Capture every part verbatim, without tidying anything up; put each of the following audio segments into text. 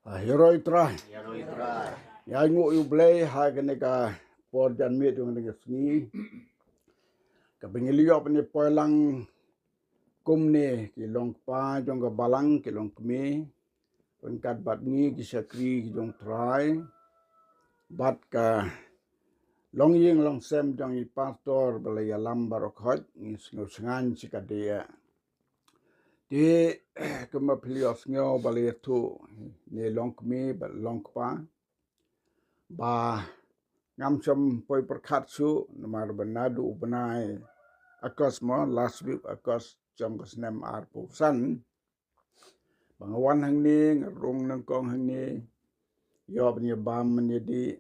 Ah, ïaroh ïa u Trai. Ïa nguh ïa u Blei ha kane ka por janmiet jong kane ka sngi. Kaba ngi la ïoh ban ïa poi lang kumne, ki long kpa jong ka balang, ki long kmie ryngkat bad ngi ki shakri ki jong u Trai. Bad ka longïing longsem jong i pastor ba la ïalam baroh khoit, ngi sngew sngan shi katdei. Te kumba phi la ïohsngew ba la ïathuh, ne long kmie bad long kpa, ba ngam shym poi pyrkhat shuh, namar ba naduh u bnai August mo, last week August jong ka snem arphew san, ba nga wan hangne, nga rung nyngkong hangne, ïoh ban ïa bam ban ïa dih.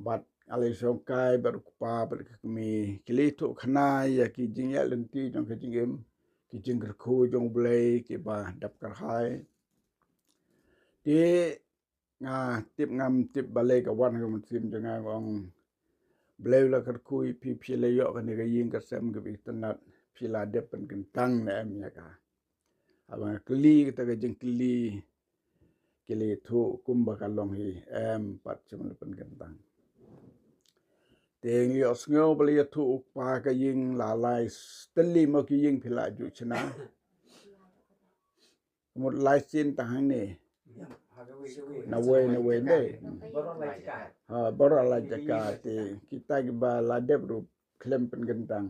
Bad ale shongkai bad u kpa bad ka kmie ki la ïathuh khana ïa ki jingïaid lynti jong ka jingim, ki jingkyrkhu jong u Blei kiba dap kyrhai. Te nga tip ngam tip balei ka wan ha ka mynsiem jong nga, nga ong Blei u la kyrkhu ïa phi, phi la ïoh kane ka ïing ka sem kaba itynnad, phi la dep pynkyntang ne em ïa ka? Haba nga kylli kata ka jingkylli, ki la ïathuh kumba ka long hi, em pat shym la pynkyntang. Te ngi ïohsngew ba la ïathuh u kpa ka ïing la lai s-, tylli mo ki ïing phi la ju shna. Mut lai sien tang hangne. Nawei, nawei dei. Ha, baroh lai jaka te kita kiba la dep ruh khlem pynkyntang.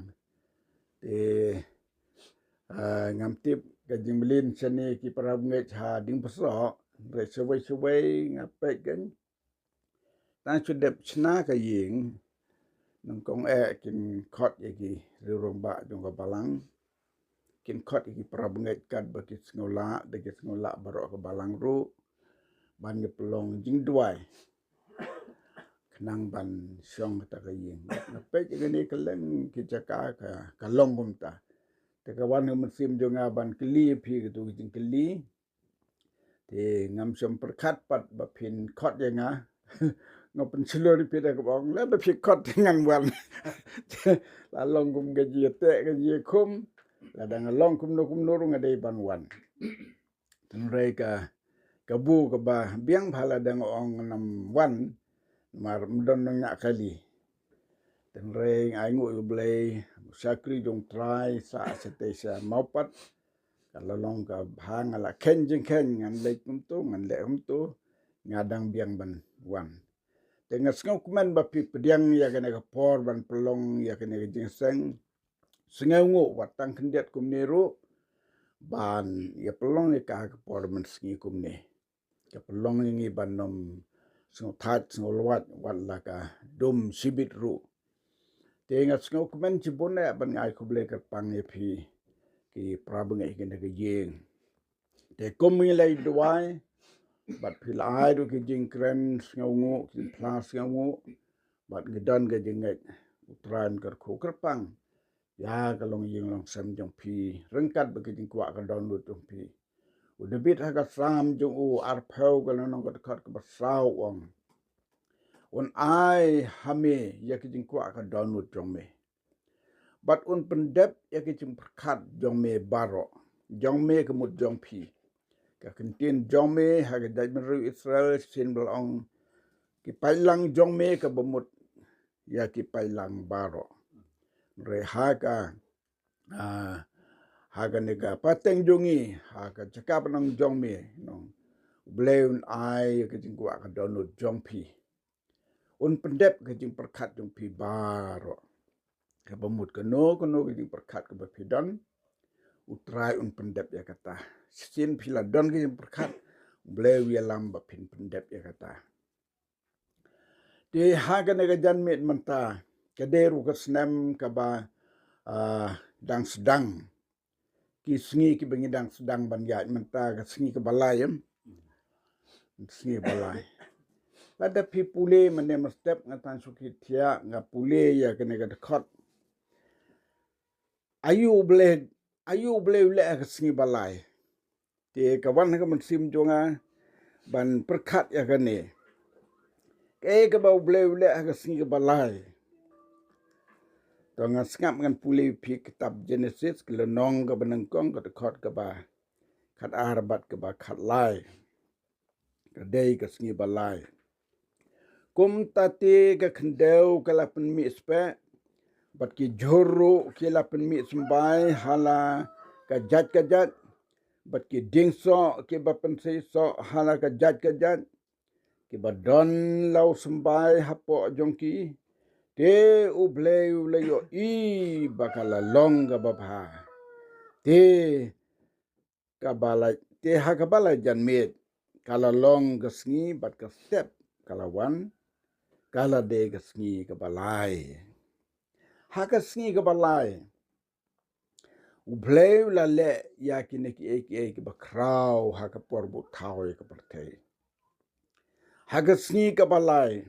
Te, ah, ngam tip ka jingmlien shane ki para bangeit ha Diengpyrsoh, hynrei shawei shawei nga peit kan. Tang shu dep shna ka ïing, nyngkong eh kin khot ïa ki rangbah jong ka balang. Kin khot ïa ki para bangeit katba ki sngew lah, da ki sngew lah baroh ka balang ruh ban ïa pynlong jingduwai khnang ban shong kata ka ïing. Nga peit ïa kane ka leng ki jaka ka, ka long kumta. Te ka wan ha ka mynsiem jong nga ban kylli ïa phi katu ka jingkylli. Te ngam shym pyrkhat pat ba phin khot ïa nga. Nga pynshlur ïa phi da kaba ong lada phi khot te ngan wan. La long kum ka jingïateh ka jingïakhum. Lada nga long kumno kumno ruh nga dei ban wan. Hynrei ka, kabu kaba biang bha lada nga ong ngam wan, namar ym don nongñiah kali. Hynrei nga ainguh ïa u Blei, u shakri jong u Trai, sa shatei sha mawpat. Ka la long kaba nga la kheiñ jingkheiñ, ngan leit kumto, ngan leh kumto, nga dang biang ban wan. Te nga sngewkmen ba phi pdiang ïa kane ka por ban pynlong ïa kane ka jingïaseng. Sngewnguh wat tang khyndiat kumne ruh ban ïa pynlong ïa ka ha ka por mynsngi kumne. Ka pynlong ïa ngi ban ym sngew thait sngew lwait wat la ka dum shibit ruh. Te nga sngewkmen shibun eh ban ai khublei kyrpang ïa phi ki para bangeit kane ka ïing. Te kum ngi la duwai bad phi la ai ruh ki jingkren sngewnguh, ki jingphla sngewnguh, bad ngi don ka jingngeit, u Trai un kyrkhu kyrpang ïa ka longïing longsem jong phi ryngkat bad ka jingkwah ka dohnud jong phi. U David ha ka Salm jong u arphew, ka lynnong ka dkhot kaba saw u ong, un ai ha me ïa ka jingkwah ka dohnud jong me, bad un pyndep ïa ka jingpyrkhat jong me baroh. Jong me ka mut jong phi. Ka ktien jong me ha ka jaitbynriew Israel shisien ba la ong ki paidlang jong me kaba mut ïa ki paidlang baroh. Hynrei ha ka, ah, ha kane ka pateng jong ngi, ha ka jaka ba nang jong me, nong, U Blei un ai ïa ka jingkwah ka dohnud jong phi. Un pyndep ka jingpyrkhat jong phi baroh. Kaba mut kano kano ka jingpyrkhat kaba phi don, u Trai un pyndep ïa kata. Shisien phi la don ka jingpyrkhat, U Blei u ïalam ba phin pyndep ïa kata. Te ha kane ka janmiet mynta, ka dei ruh ka snem kaba, ah, dang sdang. Ki sngi kiba ngi dang sdang ban ïaid mynta ka sngi kaba lai, em? Sngi kaba lai. Lada phi pule mynne mynstep nga tang shu kit thiah nga pule ïa kane ka dkhot. Aïu U Blei, aïu U Blei u leh ha ka sngi ba lai. Te ka wan ha ka mynsiem jong nga ban pyrkhat ïa kane. Kaei kaba U Blei u leh ha ka sngi kaba lai. To ngan sngap ngan pule ïa phi kitab Genesis ka lynnong kaba nyngkong ka dkhot kaba khatar bad kaba khatlai. ka dei ka sngi ba lai. Kumta te ka khyndew ka la pynmih speh, bad ki jhur ruh ki la pynmih symbai ha la ka jait ka jait, bad ki dieng soh kiba pynsei soh ha la ka jait ka jait, kiba don la u symbai hapoh jong ki. Te U Blei u la ïohi ba ka la long kaba bha. Te kaba la, te ha kaba la jan miet, ka la long ka sngi bad ka step ka la wan, ka la dei ka sngi kaba lai. Ha ka sngi kaba lai, U Blei u la leh ïa kine kiei kiei kiba khraw ha ka por ba u thaw ïa ka pyrthei. Ha ka sngi kaba lai,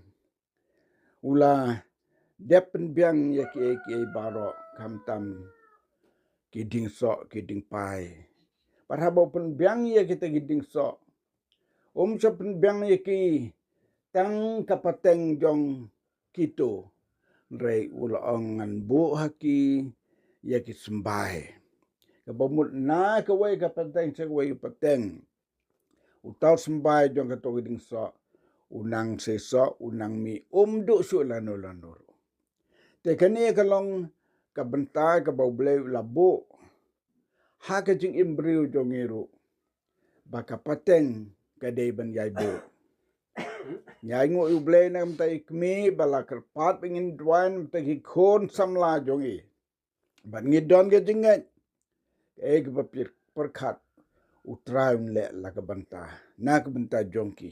u la dep pynbiang ïa kiei kiei baroh, khamtam ki dieng soh ki dieng pai. Bad haba u pynbiang ïa kita ki dieng soh, um shym pynbiang ïa ki tang ka pateng jong kito, hynrei u la ong, ngan buh ha ki ïa ki symbai. Kaba mut na kawei ka pateng sha kawei ka pateng, u taw symbai jong kato ka dieng soh u nang sei soh, u nang mih, um duh shuh lano lano ruh. Te kane ka long ka bynta kaba U Blei u la buh ha ka jingim briew jong ngi ruh, ba ka pateng ka dei ban ïai buh. Ngi ainguh ïa U Blei na ka bynta i kmie ba la kyrpad ba ngin duwai na ka bynta ki khun samla jong i. Bad ngi don ka jingngeit, kaei kaba pyrkhat, U Trai un leh la ka bynta, na ka bynta jong ki,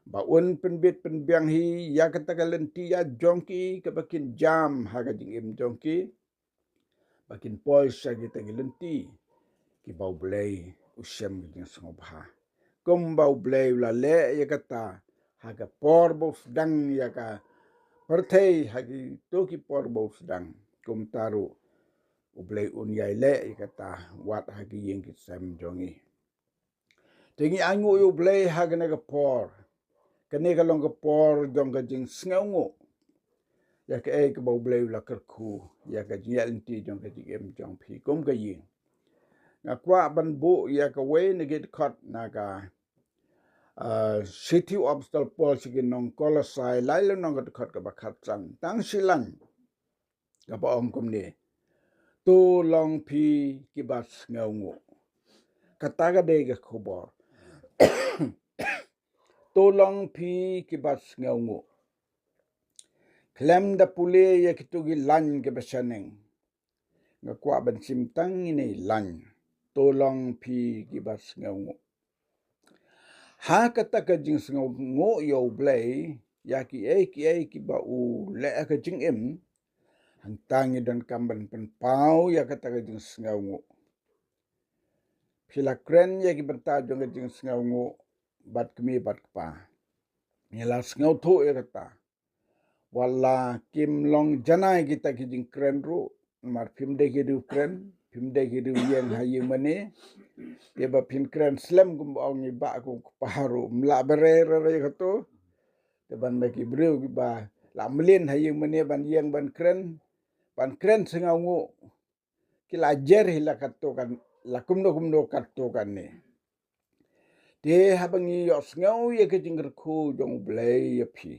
ba un pynbit pynbiang hi ïa kata ka lynti ïa jong ki, kaba kin jam ha ka jingim jong ki, ba kin poi sha kita ki lynti kiba U Blei u shem ka jingsngewbha. Kumba U Blei u la leh ïa kata ha ka por ba u sdang ïa ka pyrthei, ha kito ki por ba u sdang, kumta ruh U Blei un ïai leh ïa kata wat ha ki ïing ki sem jong ngi. Te ngi ainguh ïa U Blei ha kane ka por. Kane ka long ka por jong ka jingsngewnguh ïa kaei kaba U Blei u la kyrkhu ïa ka jingïaid lynti jong ka jingim jong phi kum ka ïing. Nga kwah ban buh ïa kawei na ki dkhot na ka, ah, shithi u Apostol Paul sha ki nong Kolosai, lai lynnong, ka dkhot kaba khatsan, tang shi lain, kaba ong kumne: To long phi kiba sngewnguh. Kata ka dei ka khubor. To long phi kiba sngewnguh. Khlem da pule ïa kito ki lain kiba shaneng, nga kwah ban shim tang ine i lain: To long phi kiba sngewnguh. Ha kata ka jingsngewnguh ïa U Blei ïa kiei kiei kiba u leh ha ka jingim, hangta ngi donkam ban pynpaw ïa kata ka jingsngewnguh. Phi la kren ïa ki bynta jong ka jingsngewnguh bad kmie bad kpa. Ngi la sngewthuh ïa kata. Wat la kim long janai kita ki jingkren ruh, namar phim dei ki riew kren, phim dei ki riew ïeng ha ïing mane. Te ba phin kren slem kumba ong i bah kum kpa ruh, ym lah ba re re re kato. Te ban ba ki briew kiba la mlien ha ïing mane ban ïeng ban kren, ban kren sngewnguh, ki la jer hi la kato kan, la kumno kumno kato kane. Te haba ngi ïohsngew ïa ka jingkyrkhu jong U Blei ïa phi,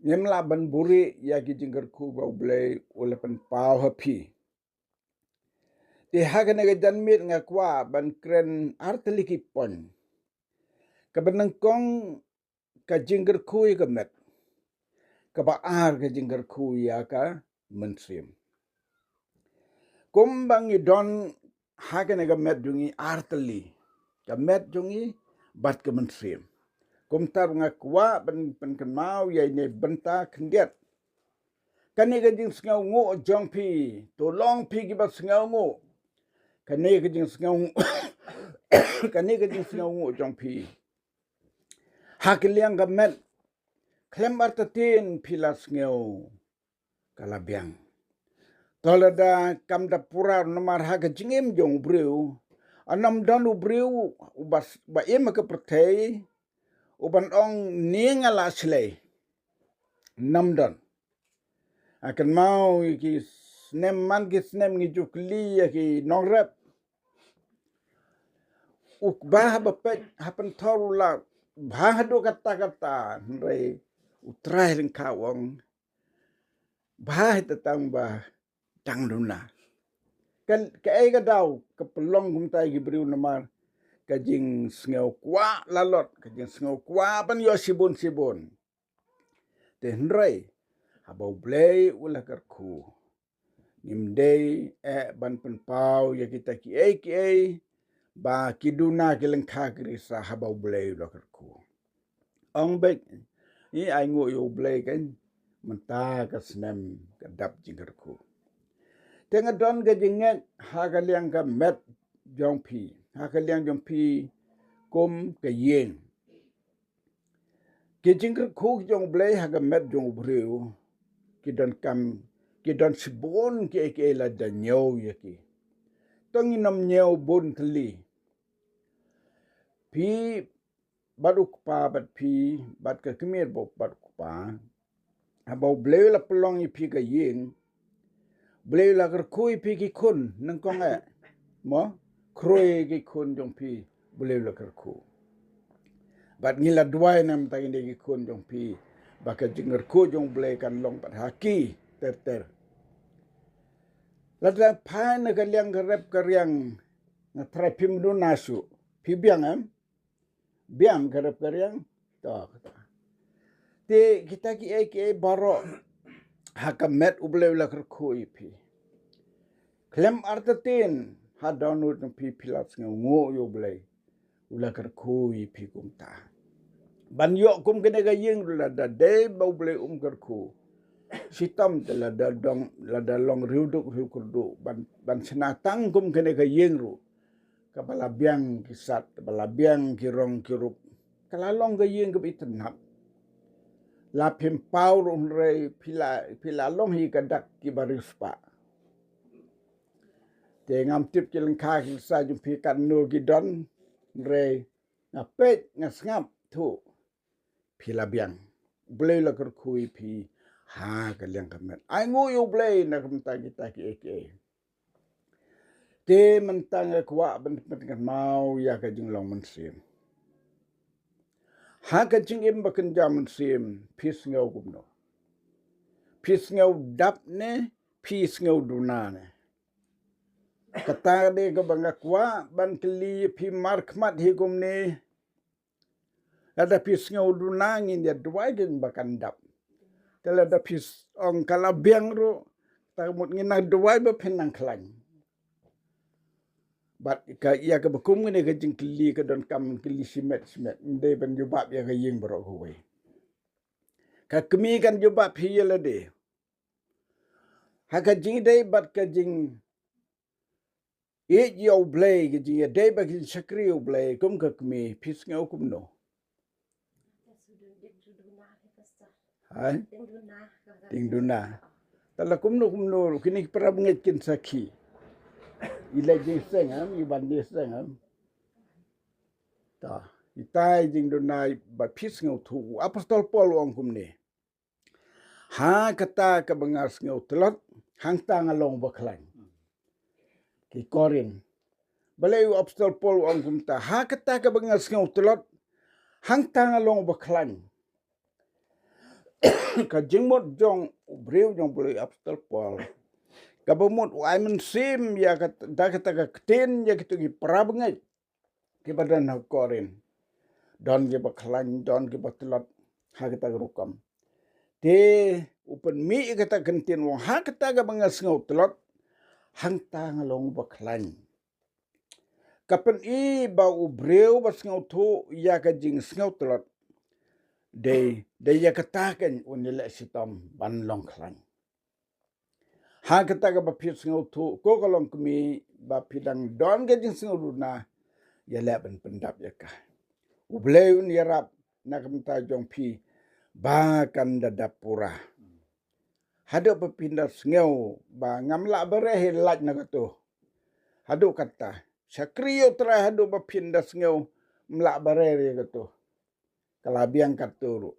ngim lah ban buhrieh ïa ki jingkyrkhu ba U Blei u la pynpaw ha phi. Te ha kane ka janmiet nga kwah ban kren artylli ki point. Kaba nyngkong, ka jingkyrkhu ïa ka met. Kaba ar, ka jingkyrkhu ïa ka mynsiem. Kumba ngi don ha kane ka met jong ngi artylli, ka met jong ngi bad ka mynsiem. Kumta nga kwah ban pynkynmaw ïa ine i bynta khyndiat. Kane ka jingsngewnguh jong phi, to long phi kiba sngewnguh. Kane ka jingsngewnguh, kane ka jingsngewnguh jong phi ha ka liang ka met, khlem artatien phi la sngew ka la biang. To lada kam da pura, namar ha ka jingim jong u briew, ym don u briew uba s-, ba im ha ka pyrthei uban ong ne nga la shlei. Ym don. Nga kynmaw ïa ki snem man ki snem ngi ju kylli ïa ki nongrep. u kba haba peit ha pynthor u la bha haduh katta katta, hynrei U Trai lyngkha u ong, bha hi te tang ba dang duna. Ka, kaei ka daw ka pynlong kumta ïa ki briew? Namar ka jingsngew kwah la lot, ka jingsngew kwah ban ïoh shibun shibun. Te hynrei haba U Blei u la kyrkhu, ngim dei eh ban pynpaw ïa kita kiei kiei ba ki duna ki lyngkha ki risa haba U Blei u la kyrkhu. Ong beit, i ai nguh ïa U Blei kan, mynta ka snem ka dap jingkyrkhu. Te nga don ka jingngeit ha ka liang ka met jong phi, ha ka liang jong phi kum ka ïing. Ki jingkyrkhu jong U Blei ha ka met jong u briew ki donkam, ki don shibun kiei kiei lada ñiew ïa ki. To ngin ym ñiew bun tylli. Phi bad u kpa bad phi bad ka kmie bad u kpa, haba U Blei u la pynlong ïa phi ka ïing, U Blei u la kyrkhu ïa phi ki khun, nyngkong eh, mo, khrui ki khun jong phi, U Blei u la kyrkhu. Bad ngi la duwai na ka bynta kine ki khun jong phi ba ka jingkyrkhu jong U Blei kan long pat ha ki ter ter. Lada phai na ka liang ka rep ka riang, nga trai phim duna shuh, phi biang em? Biang ka rep ka riang. To, kata. Te kita kiei kiei baroh ha ka met U Blei u la kyrkhu ïa phi. Khlem artatien ha dohnud jong phi, phi la sngew nguh ïa U Blei u la kyrkhu ïa phi kumta. Ban ïoh kum kane ka ïing ruh lada dei ba U Blei um kyrkhu, shitom te lada dong, lada long riewduk riewkyrduh ban, ban shna tang kum kane ka ïing ruh. Kaba la biang ki sat, kaba la biang ki rong ki rup, ka la long ka ïing kaba itynnat. La phim paw ruh hynrei phi la, phi la long hi ka dak kiba riewspah. Te ngam tip ki lyngkha ki risa jong phi katno ki don, hynrei nga peit nga sngap thuh phi la biang. U Blei u la kyrkhu ïa phi ha ka liang ka met. Ai nguh ïa U Blei na ka bynta kita kiei kiei. Te mynta nga kwah ban pynkynmaw ïa ka jinglong mynsiem. Ha ka jingim ba kynja mynsiem, phi sngew kumno? Phi sngew dap ne phi sngew duna ne? Kata de kaba nga kwah ban kylli phi markhmat hi kumne. Lada phi sngew duna ngin ïa duwai kin ba kan dap. Te lada phi s-, ong ka la biang ruh, te mut ngin nang duwai ba phin nang khlaiñ. Bad ka ïa kaba kum kane ka jingkylli ka donkam kylli shimet shimet. Ym dei ban jubab ïa ka ïing baroh kawei. Ka kmie kan jubab hi ïa lade. Ha ka jingïadei bad ka jing ïeit ïa U Blei, ka jingïadei bad ka jingshakri U Blei, kum ka kmie, phi sngew kumno? Hai? Ding duna. Te la kumno kumno ruh, kine ki para bangeit kin sakhi. I leit jingseng em, i wan jingseng em. Ta, itai jingduna, bad phi sngewthuh, u Apostol Paul u ong kumne. Ha kata kaba nga sngew tlot, hangta nga long uba khlaiñ. Ki Korinth. Balei u Apostol Paul u ong kumta, ha kata kaba nga sngew tlot, hangta nga long uba khlaiñ. Ka jingmut jong u briew jong u Apostol Paul, kaba mut u ai mynsiem ïa kata, da kata ka ktien ïa kito ki para bangeit kiba don ha Korinth. Don kiba khlaiñ, don kiba tlot, ha kata ka rukom. Te u pynmih ïa kata ka ktien u ong, ha kata kaba nga sngew tlot, hangta nga long uba khlaiñ. Ka pyni ba u briew ba sngewthuh ïa ka jingsngew tlot, dei, dei ïa kata kan un ïaleh shitom ban long khlaiñ. Ha kata kaba phi sngewthuh, ko ka longkmie, ba phi dang don ka jingsngew duna, ïaleh ban pyndap ïa ka. U Blei un ïarap na ka bynta jong phi ba kan da dap pura. Haduh ba phin da sngew ba ngam lah bareh ïa lait na kato. Haduh kata, shakri ïa U Trai haduh ba phin da sngew ym lah bareh ïa kato. Ka la biang katto ruh.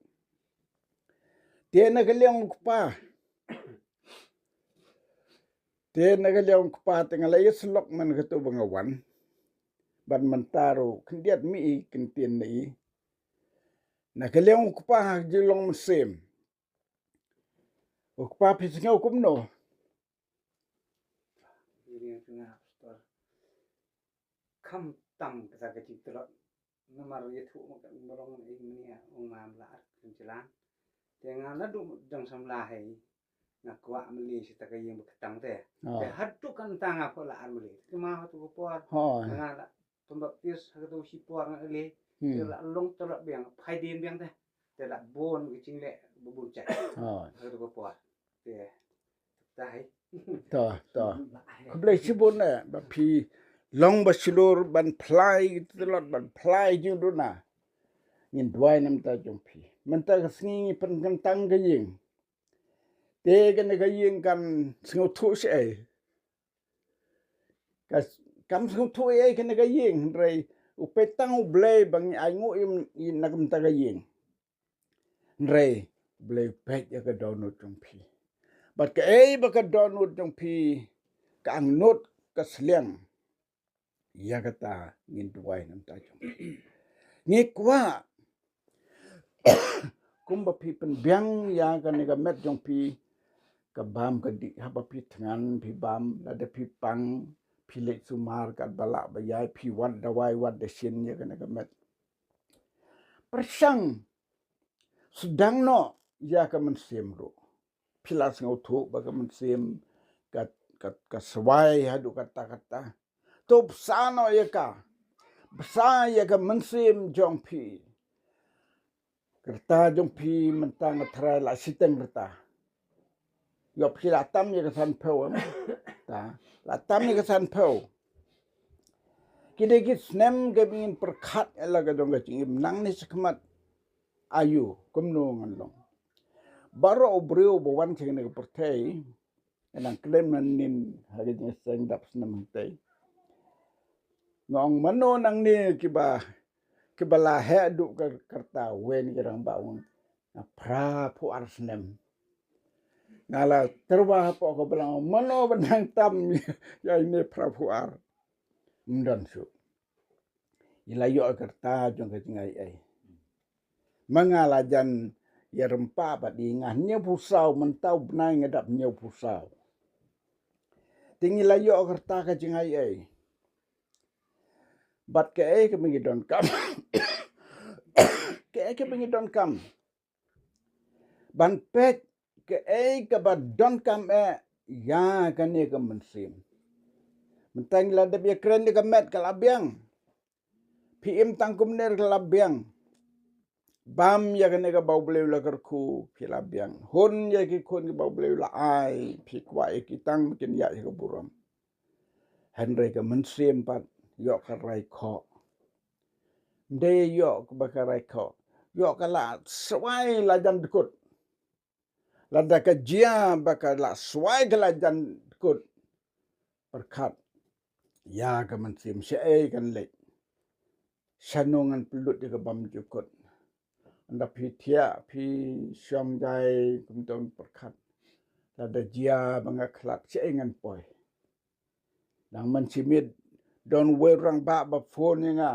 Te na ka liang u kpa. Te na ka liang u kpa te nga la ïa slok man kato ba nga wan. Bad mynta ruh khyndiat mi i kyntien na i. Na ka liang u kpa ha ka jinglong mynsiem. U kpa phi sngew kumno? Ïa ri nga, Pastor. Kham tam kata ka jingtlot. Namar ïathuh ma ka, ma long i mnia ong ma la ar kan jalan. Te nga naduh dang samla hei. Nga kwah mali sita ka ïing ba ka tang te. Oh. Te haduh kan tang nga pho la ar mali. Te ma haduh ka por. Oh. Nga la pynbaptis ha ka tu shi por nga le. Hmm. Te la long tlot biang, phai dien biang te. Te la bun ka jingleh ba bun chai. Oh. Ha ka tu ka por. Te tai. To, to. Khublei shibun eh, ba phi long ba shlur ban pynlait tlot, ban pynlait jingduna. Ngin duwai na ka bynta jong phi. Mynta ka sngi ngi pynkyntang ka ïing. Te kane ka ïing kan sngewthuh shaei? Ka, kam sngewthuh ei kane ka ïing, hynrei u peit tang U Blei ba ngi ainguh ïa, ïa na ka bynta ka ïing. Hynrei U Blei u peit ïa ka dohnud jong phi. Bad kaei ba ka dohnud jong phi ka angnud ka sliang. Ïa kata ngin duwai na ka bynta jong phi. Ngi kwah kumba phi pynbiang ïa kane ka met jong phi, ka bam ka dih, haba phi thngan phi bam, lada phi pang phi leit sumar katba lah ba ïai, phi wad dawai wad dashin ïa kane ka met. Pyrshang sdang noh ïa ka mynsiem ruh. Phi la sngewthuh ba ka mynsiem ka, ka, ka swai haduh katta katta. To bsa noh ïa ka. Bsa ïa ka mynsiem jong phi. Ka rta jong phi mynta nga tharai la shiteng rta. Ïoh phi la tam ïa ka sanphew em. Ta, la tam ïa ka sanphew. Ki dei ki snem kiba ngin pyrkhat ïa la ka jong ka jingim nangne shakhmat. Aïu, kumno ngan long. Baroh u briew ba wan sha kane ka pyrthei, ngan kren nangne ha ka jingseng dap snem hangtei. Nga ong mano nangne kiba, kiba la heh duh ka rta, wei na ki rangbah u ong nga phra phew ar snem. Nga la tyrwa hapoh ka balang, mano ba nang tam ïa ine phra phew ar. Ym don shuh. I la ïoh ka rta jong ka jingaiei. Ma nga la jan ïa rympa bad i, nga hynñiew phew saw, mynta u bnai nga dap hynñiew phew saw. Te ngi la ïoh ka rta ka jingaiei. Bad kaei kaba ngi donkam. Kaei kaba ngi donkam. Ban peit kaei kaba donkam eh ïa kane ka mynsiem. Mynta ngi la dep ïa kren ïa ka met ka la biang. Phi im tang kumne ka la biang. Bam ïa kane kaba U Blei u la kyrkhu phi la biang. Hun ïa ki khun kiba U Blei u la ai phi kwah ïa ki tang ba kin ïaid ïa ka burom. Hynrei ka mynsiem pat ïoh ka rai khoh. Ym dei ïoh ba ka rai khoh. Ïoh ka la swai la jan dkut. Lada ka jia ba ka la swai ka la jan dkut. Pyrkhat ïa ka mynsiem shaei kan leit. Shano ngan pynlut ïa ka bymjukut. Ynda phi thiah phi shong jai kumta pyrkhat. Lada jia ba nga khlad shaei ngan poi. Dang mynshimiet don uwei u rangbah ba phone ïa nga.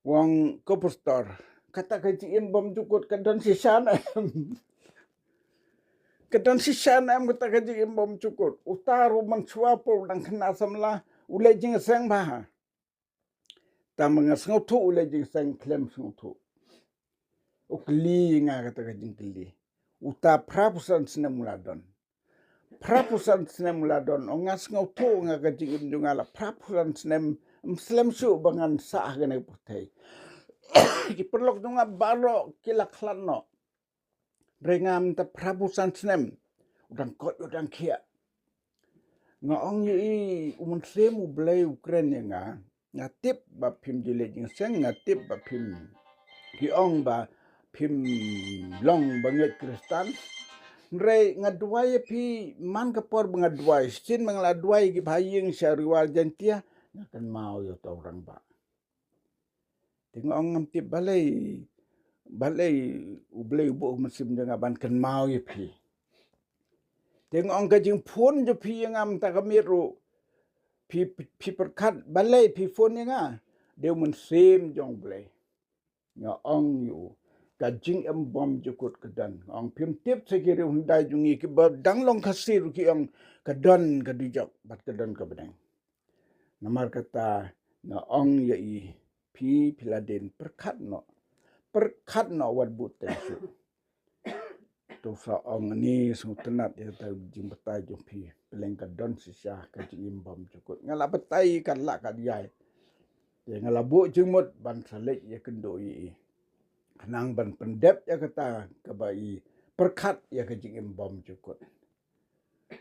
U ong ko pastor, kata ka jingim bymjukut ka don shisha ne em? Ka don shisha ne em kata ka jingim bymjukut? Uta ruh mynshuwa pat u dang khynnah samla, u leh jingïaseng bha. Tang ba nga sngewthuh u leh jingïaseng khlem sngewthuh. U kylli nga kata ka jingkylli. Uta phra phew san snem u la don. Phra phew san snem u la don, ong nga sngewthuh nga ka jingim jong nga la phra phew san snem, ym slem shuh ba ngan sah ha kane ka pyrthei. Ki paralok jong nga baroh ki la khlad noh. Hynrei nga mynta phra phew san snem, u dang koit u dang khiah. Nga ong ïa i, u Mynsiem U Blei u kren ïa nga. Nga tip ba phim ju leh jingïaseng, nga tip ba phim, ki ong ba phim long bangeit Khristan. Hynrei nga duwai ïa phi man ka por ba nga duwai, shisien ba nga la duwai ïa ki bahaïing sha Ri War Jaintia, nga kynmaw ïa uta u rangbah. Te nga ong ngam tip balei, balei U Blei u buh ka mynsiem jong nga ban kynmaw ïa phi. Te nga ong ka jingphone jong phi ïa nga mynta ka miet ruh, phi, phi pyrkhat balei phi phone ïa nga? Dei u Mynsiem jong U Blei. Nga ong ïa u, ka jingim bymjukut ka don. Nga ong phim tip sa ki riew hyndai jong ngi kiba dang long Khasi ruh ki ong ka don ka dujok bad ka don ka bneng. Namar kata nga ong ïa i, phi, phi la dien pyrkhat noh. Pyrkhat noh wat bud teng shuh. To sa ong ni sngewtynnat ïa ka jingbatai jong phi. Pyllein ka don shisha ka jingim bymjukut. Nga la batai ka la ka diai. Te nga la buh jingmut ban sa leit ïakynduh ïa i. Khnang ban pyndep ïa kata kaba i pyrkhat ïa ka jingim bymjukut.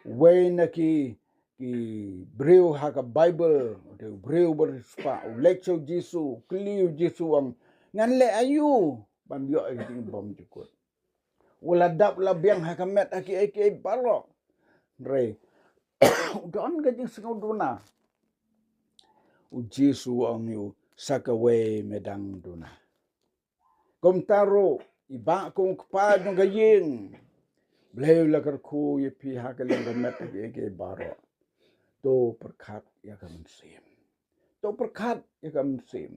Wei na ki, ki briew ha ka Bible, u dei u briew ba riewspah, u leit sha u Jisu, u kylli u Jisu, u ong, ngan leh aïu ban ïoh ïa ka jingim bymjukut? U la dap u la biang ha ka met ha kiei kiei baroh. Hynrei u don ka jingsngewduna. U Jisu u ong ïa u, sa kawei me dang duna. Kumta ruh i Bah kum u kpa jong ka ïing, Blei u la kyrkhu ïa phi ha ka liang ka met ha kiei kiei baroh. To pyrkhat ïa ka mynsiem. To pyrkhat ïa ka mynsiem.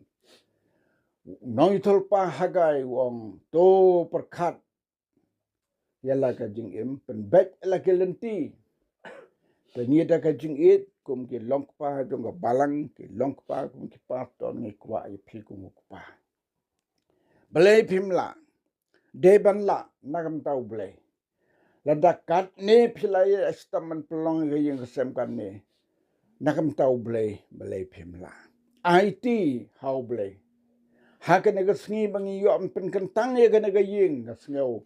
U nongïathuhlypa Hagai u ong, to pyrkhat ïa la ka jingim, pynbeit ïa la ki lynti. Te ngi da ka jingïeit kum ki longkpa jong ka balang, ki longkpa kum ki pastor, ngi kwah ïa phi kum u kpa. Balei phim lah? Dei ban lah na ka bynta U Blei. Lada katne phi la ïa shitom ban pynlong ïa ka ïing ka sem katne, na ka bynta U Blei, balei phim lah? Aiti ha U Blei. Ha kane ka sngi ba ngi ïoh ban pynkyntang ïa kane ka ïing, nga sngew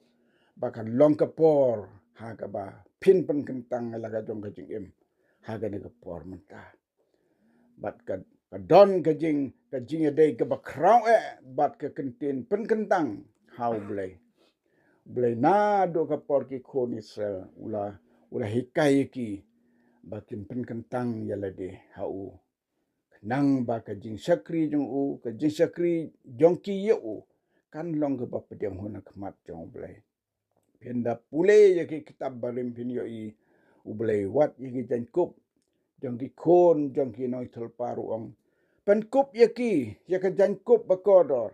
ba kan long ka por ha kaba phin pynkyntang ïa la ka jong ka jingim ha kane ka por mynta. Bad ka, ka don ka jing, ka jingïadei kaba khraw eh bad ka kyntien pynkyntang ha U Blei. U Blei naduh ka por ki khun Israel u la, u la hikai ïa ki ba kin pynkyntang ïa lade ha u. Khnang ba ka jingshakri jong u, ka jingshakri jong ki ïa u, kan long kaba pdiang hun ha khmat jong U Blei. Phin da pule ïa ki kitab barim phin ïohi U Blei wat ïa ki jaiñkup jong ki khun jong ki nongïathuhlypa ruh, u ong, pynkup ïa ki ïa ka jaiñkup ba kordor.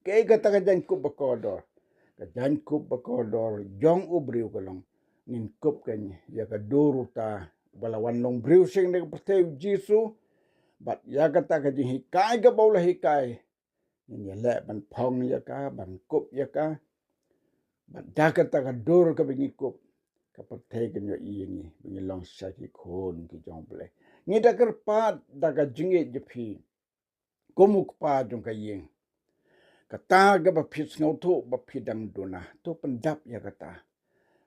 Kaei kata ka jaiñkup ba kordor? Ka jaiñkup ba kordor jong u briew ka long, ngin kup keiñ ïa ka dur uta ba la wan long briew sha kane ka pyrthei, u Jisu. Bad ïa kata ka jinghikai kaba u la hikai, ngin ïaleh ban phong ïa ka, ban kup ïa ka. Bad da kata ka dur kaba ngi kup, ka pyrthei kan ïohi ïa ngi ba ngi long shisha ki khun ki jong U Blei. Ngi da kyrpad da ka jingïeit jong phi kum u kpa jong ka ïing. Kata kaba phi sngewthuh ba phi dang duna, to pyndap ïa kata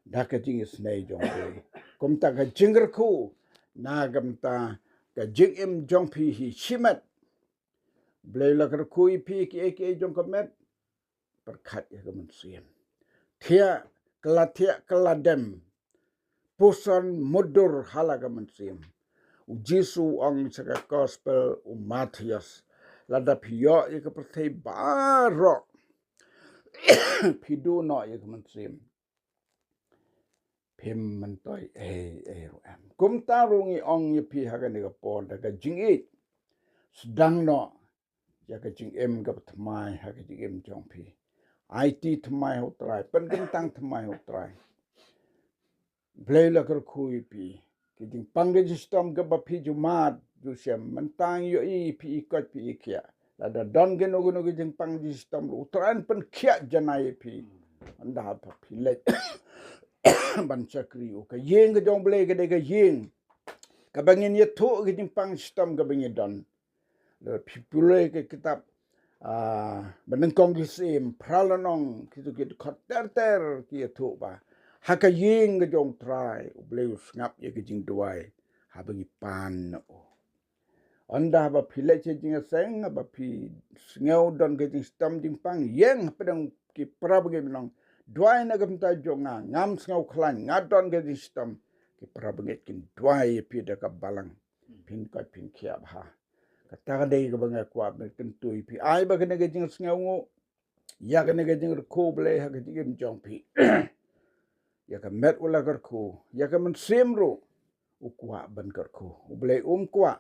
da ka jingisynei jong U Blei. Kumta ka jingkyrkhu na ka bynta ka jingim jong phi hi shimet. Blei la kyrkhu ïa phi kiei kiei jong ka met. Pyrkhat ïa ka mynsiem. Thiah, ka la thiah, ka la dem. Puson mutdur ha la ka mynsiem. U Jisu u ong sha ka gospel u Mathaios, lada phi ïoh ïa ka pyrthei baroh, phi duh noh ïa ka mynsiem, phim myntoi ei ei ruh em. Kumta ruh ngi ong ïa phi ha kane ka por, da ka jingïeit, sdang noh ïa ka jingim kaba thymmai ha ka jingim jong phi. Aiti thymmai ha U Trai, pynkyntang thymmai ha U Trai. Blei la kyrkhu ïa phi. Ki jingpang ki jingshitom kaba phi ju mad ju shem, mynta ngi ïohi phi i koit phi i khiah. Lada don kino kino ki jingpang jingshitom ruh, U Trai un pynkhiah janai ïa phi. Ynda haba phi leit ban shakri ïa u. Ka ïing ka jong U Blei ka dei ka ïing kaba ngin ïathuh ki jingpang shitom kaba ngi don. Lada phi pule ka kitab, ah, Banyngkong ki Syiem, Phra Lynnong, kito ki dkhot ter ter ki ïathuh ba ha ka ïing ka jong U Trai, U Blei u sngap ïa ka jingduwai haba ngi pan na u. Ynda haba phi leit sha jingïaseng, haba phi sngew don ka jingshitom jingpang, ïeng hapdeng ki para bangeit, ong, duwai na ka bynta jong nga, ngam sngew khlaiñ, nga don ka jingshitom. Ki para bangeit kin duwai ïa phi da ka balang. Phin koit phin khiah bha. Kata ka dei kaba nga kwah ban kyntu ïa phi. Ai ba kane ka jingsngewnguh, ïa kane ka jingkyrkhu Blei ha ka jingim jong phi. Ïa ka met u la kyrkhu, ïa ka mynsiem ruh u kwah ban kyrkhu. U Blei um kwah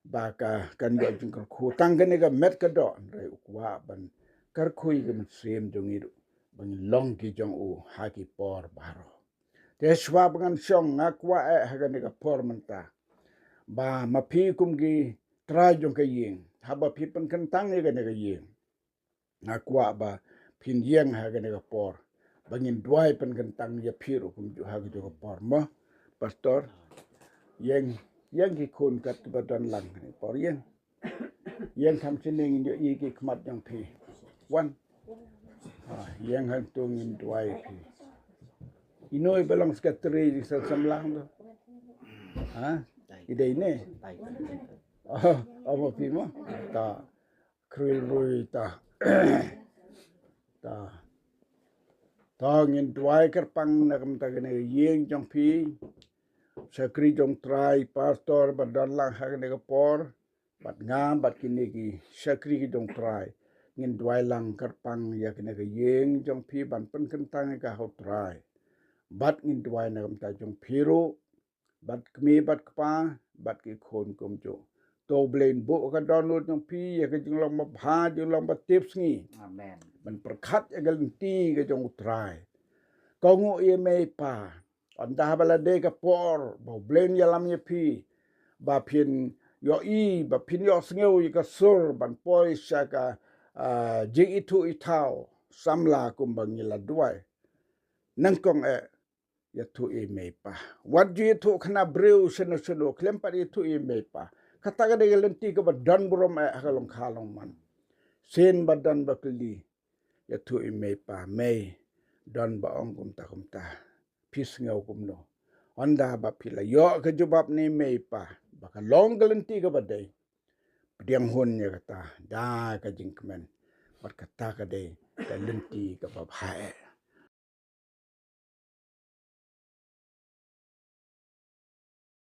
ba ka kan ïoh jingkyrkhu tang kane ka met ka doh, hynrei u kwah ban kyrkhu ïa ka mynsiem jong ngi ruh ba ngin long ki jong u ha ki por baroh. Te shuwa ba ngan shong, nga kwah eh ha kane ka por mynta ba ma phi kum ki trai jong ka ïing, haba phi pynkyntang ïa kane ka ïing, nga kwah ba phin ïeng ha kane ka por ba ngin duwai pynkyntang ïa phi ruh kumjuh ha kane ka por, mo pastor. Ïeng, ïeng ki khun katba don lang kane ka por, ïeng. Ïeng kham shane ngin ïohi ki khmat jong phi. Wan. Ah, ïeng hangto ngin duwai phi. Ino iba long secretary jingsan samla hangto? Ha? I dei ne? Oh, oh, mo phi mo? Ta. Khrui rui ta. Ta. Ta ngin duwai kyrpang na ka bynta kane ka ïing jong phi. Shakri jong Trai, pastor ba don lang ha kane ka por. Bad nga bad kine ki shakri ki jong Trai, ngin duwai lang kyrpang ïa kane ka ïing jong phi ban pynkyntang ïa ka ha u Trai. Bad ngin duwai na ka bynta jong phi ruh, bad kmie bad kpa, bad ki khun kumjuh. To Blei un buh ka dohnud jong phi ïa ka jinglong babha, jinglong batip sngi. Amen. Ban pyrkhat ïa ka lynti ka jong u Trai. Kohnguh ïa mei pa. Ynda ba la dei ka por ba u Blei un ïalam ïa phi, ba phin ïohi, ba phin ïohsngew ïa ka sur ban poi sha ka, ah, jingithuh ithaw samla kumba ngi la duwai. Nyngkong eh ïathuh ïa mei pa. Wat ju ïathuh kane briew shano shano, khlem pat ïathuh ïa mei pa. Kata ka dei ka lynti kaba don burom eh ha ka long kha long man. Sien ba don ba kylli, ïathuh ïa mei pa, mei, don ba ong kumta kumta. Phi sngew kumno? Ynda ba phi la ïoh ka jubab na i mei i pa ba ka long ka lynti kaba dei, pdiang hun ïa kata da ka jingkmen. Bad kata ka dei ka lynti kaba bha eh.